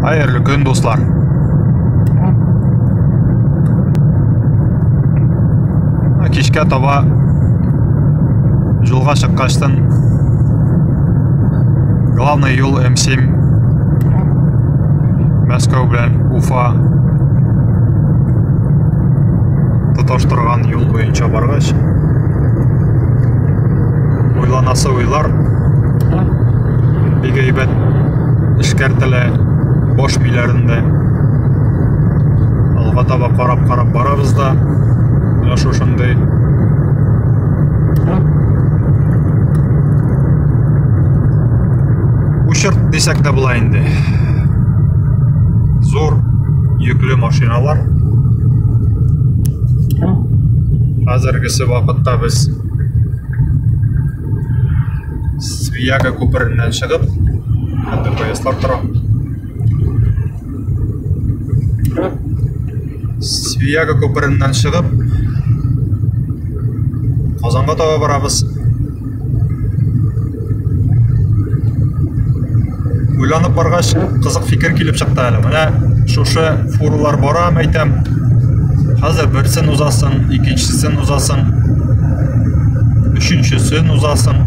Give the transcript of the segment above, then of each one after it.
Хәерле көн, дуслар. Кичкә таба юлга чыккачтын главный юл М7 Мәскәү белән Уфа тоташтырган юл буенча баргач, уйланасы уйлар бик әйбәт эшкәртелә баш миләрендә. Алга таба карап-карап барабыз да, менә шушындый Учерт дисәк тә була инде. Зур йөкле машиналар. Хәзергесе вакытта без Свияга күпереннән чыгып, хәтта поездлар тора. Свияга күпереннән чыгып, Казанга таба барабыз. Уйланып баргач, кызык фикер килеп чыкты әле. Менә шушы фуралар бара, әйтәм. Хәзер берсен узасың, икенчесен узасың, өченчесен узасың.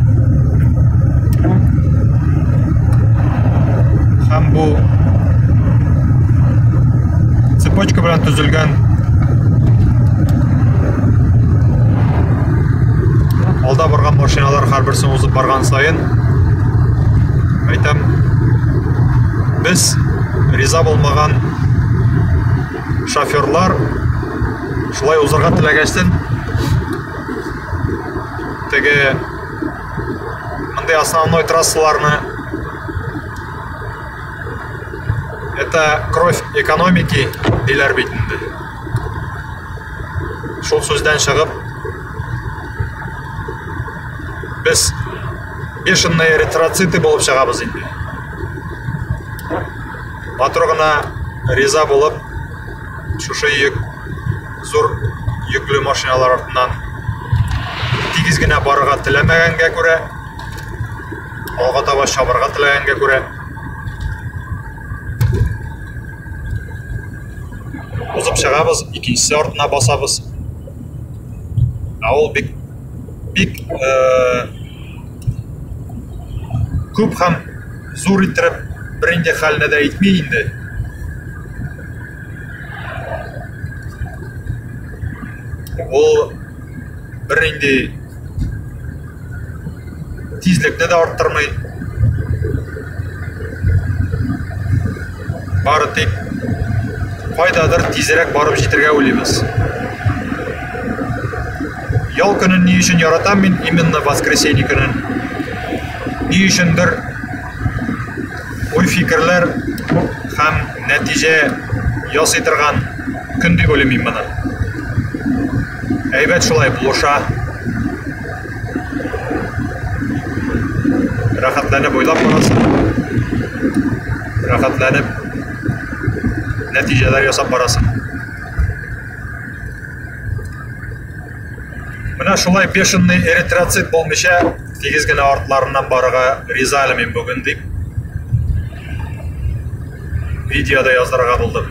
Һәм бу цепочка белән төзелгән алда барган машиналар һәрберсен узып барган саен әйтәм, без риза булмаган шоферлар шулай узарга теләгәчтен теге мондый основной трассаларны это кровь экономики диләр бит инде. Шул сүздән чыгып без бешеные эритроциты булып чыгабыз инде. Матур гына риза булып, шушы йөк зур йөкле машиналар артыннан тигез генә барырга теләмәгәнгә күрә, алга таба чабырга теләгәнгә күрә, узып чыгабыз, икенчесе артына басабыз. Ә ул бик бик э, күп һәм зур иттереп бернинди хәлне дә әйтми инде. Ул бернинди тизлекне дә арттырмый. Бары тик кайдадыр тизрәк барып җитәргә уйлыйбыз. Ял көнен ни өчен яратам мин именно воскресенье көнен? Ни өчендер уй-фикерләр һәм нәтиҗә ясый торган көн дип уйлыйм мин моны. Әйбәт шулай булыша. Рәхәтләнеп уйлап барасың. Рәхәтләнеп нәтиҗәләр ясап барасың. Менә шулай бешеный эритроцит булмыйча, тигез генә артларыннан барырга риза әле мин бүген дип видеода яздырырга булдым.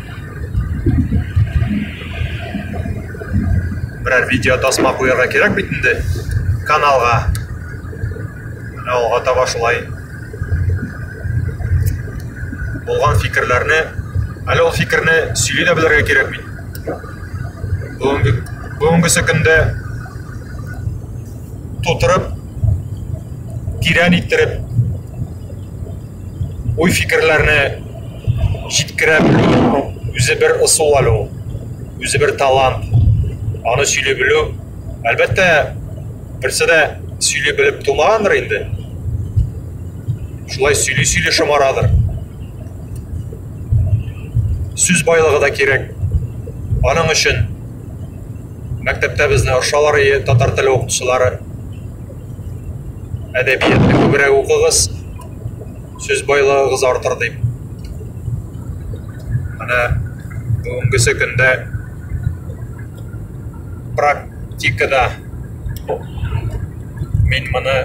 Берәр видео тасма куярга кирәк бит инде каналга. Менә алга таба шулай булган фикерләрне, әле ул фикерне сөйли дә белергә кирәк бит. Бүгенге бүгенгесе көндә тутырып, тирән иттереп уй-фикерләрне җиткерә белү үзе бер ысул әле ул. Үзе бер талант. Аны сөйли белү, әлбәттә, берсе дә сөйли белеп тумагандыр инде. Шулай сөйли-сөйли шомарадыр. Сүз байлыгы да кирәк. Аның өчен мәктәптә безне оршалар ие татар теле укытучылары. Әдәбиятны күбрәк укыгыз, сүз байлыгыгыз артыр дип. Менә бүгенгесе көндә практикада мин моны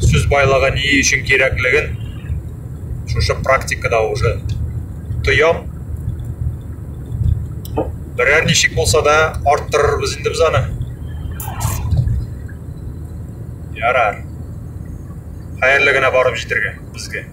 сүз байлыгы ни өчен кирәклеген Шушы практикада уже тоям. Берәр ничек булса да арттырырбыз инде без аны. Ярар. Хәерле генә барып җитәргә безгә.